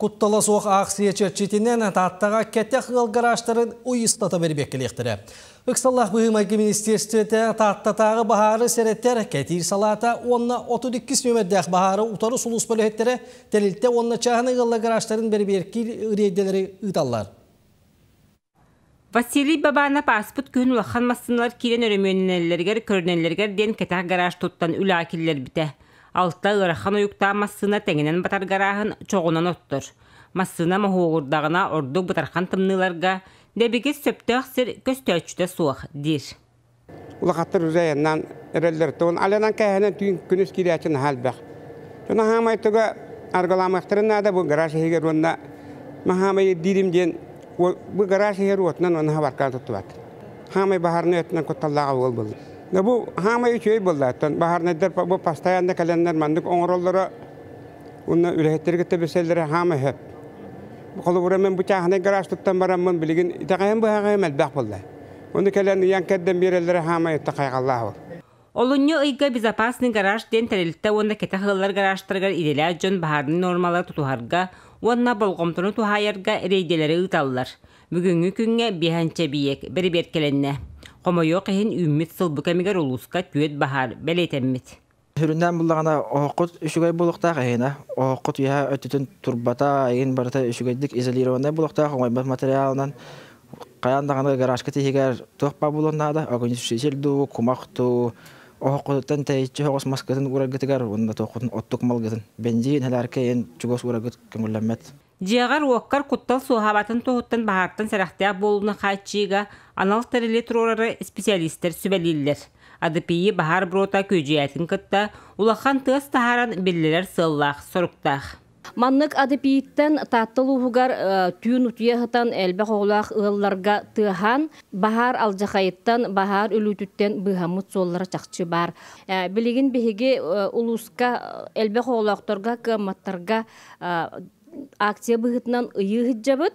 Куттала суох аахсыйа чэрчитинэн Тааттаҕа кэтэх ыал гаражтарын ыйыстата бэрэбиэркэлиэхтэрэ. Ыксаллаах быһыы-майгы министиэристибэтэ Тааттатааҕы баһаары сэрэтэр кэтиир салаата уонна 32 нүөмэрдээх баһаары утары сулууспа үлэһиттэрэ тэрилтэ уонна чааһынай ыаллар гаражтарын бэрэбиэркиир рейдэлэри ыыталлар. Василий Бабанов ааспыт күһүн улахан массыыналар киирэн өрөмүөннэнэллэригэр, көрүнэллэригэр диэн кэтэх гараж туттан үлэҕэ киллэрбитэ. Алта ыарахан уйуктаах массыына тэҥинэн батар гарааһын чоҕунан оттор. Массыына моһуогурдаҕына ордук бытархан тымныыларга дэбигис сөптөөх сир көстөөччүтэ суох диир. Улахаттар уже айаннаан эрэллэр. Тугун алянан кээһэнэн түүн күнүс киирээччи наһаа элбэх. Дьон хаамай туга аргылаамыахтарын наада бу гараж иһигэр уонна маһаамай ирдиирим диэн бу гараж иһигэр уотунан уонна хабаркаан туттубат. Хаамай баһаарынай өттүнэн кутталлааҕа уол буолла. Бу хаамай үчүгэй буолла. Оттон баһаарынайдар бу постоянно кэлэннэр маннык оҥороллоро уонна үлэһиттэри кытта билсэллэрэ хаамай сөп. Холобура мен бу чааһынай гараж туттан бараммын билигин итэҕэһим быһаҕаһым элбэх буолла. Ону кэлэн ыйан кэрдэн биэрэллэрэ хаамай хайҕаллаах ол. Олунньу ыйга «Безопасный гараж» диэн тэрилтэ уонна кэтэх ыаллар гаражтарыгар идэлээх дьон баһаарынай нуормалары тутуһарга уонна болҕомтону туһаайарга рейдэлэри ыыталлар. Бүгүҥҥү күҥҥэ биэһэнчэ эбийиэк бэрэбиэркэлэннэ. Хомойуох иһин, үүммүт сыл бу кэмигэр улууска түөрт баһаар бэлиэтэммит. Сүрүннээн буллаҕына оһоххут үчүгэй буолуохтаах эһиэнэ. Оһоххут үөһэ өттүтүн турбата, эйигин барыта үчүгэйдик изолированнай буолуохтаах оҥойбот материалынан. Хайаан даҕаны гаражка тиһигэр туох баар буолуон наада, огнетушитель дуу, кумах дуу, оһоххутуттан тэйиччи соҕус маскытын уураргытыгар уонна туоххутун оттук малгытын бензин, һэлээркэ иһин чугас уураргыт көҥүллэммэт. Дьиэҕэр-уоккар куттал суоһаабатын туһуттан баһаартан сэрэхтээх буолууну хааччыйыыга анал тэрили туруорары специалистар сүбэлииллэр. АДПИ баһаар буруота күөдьүйээтин кытта улахан тыас таһааран биллэрэр сыаллаах-соруктаах. Маннык АДПИ-ттэн Таатта улууһугар түүн утуйа сытан элбэх оҕолоох ыалларга тыаһаан, баһаар алдьахайыттан, баһаар өлүүтүттэн быыһаммыт суоллара чахчы баар. Билигин биһиги улууска элбэх оҕолоохторго, кыамматтарга акция быһыытынан ыйыы сылдьабыт.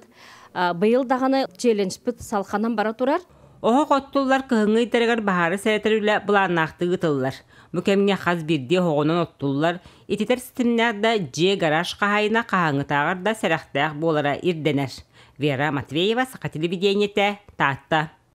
Быйыл даҕаны челленджпыт салханан бара турар. Оһох оттуллар кыһыҥҥы ыйдарыгар баһаары сэрэтэр үлэ былааннаахтык ыытыллар. Бу кэмҥэ хас биирдии оһоҕунан оттуллар, ититэр ситимнээх да дьиэ гараж хаһаайына хаһааҥҥытааҕар да сэрэхтээх буолара ирдэнэр. Вера Матвеева, Саха телевидениетэ, Таатта.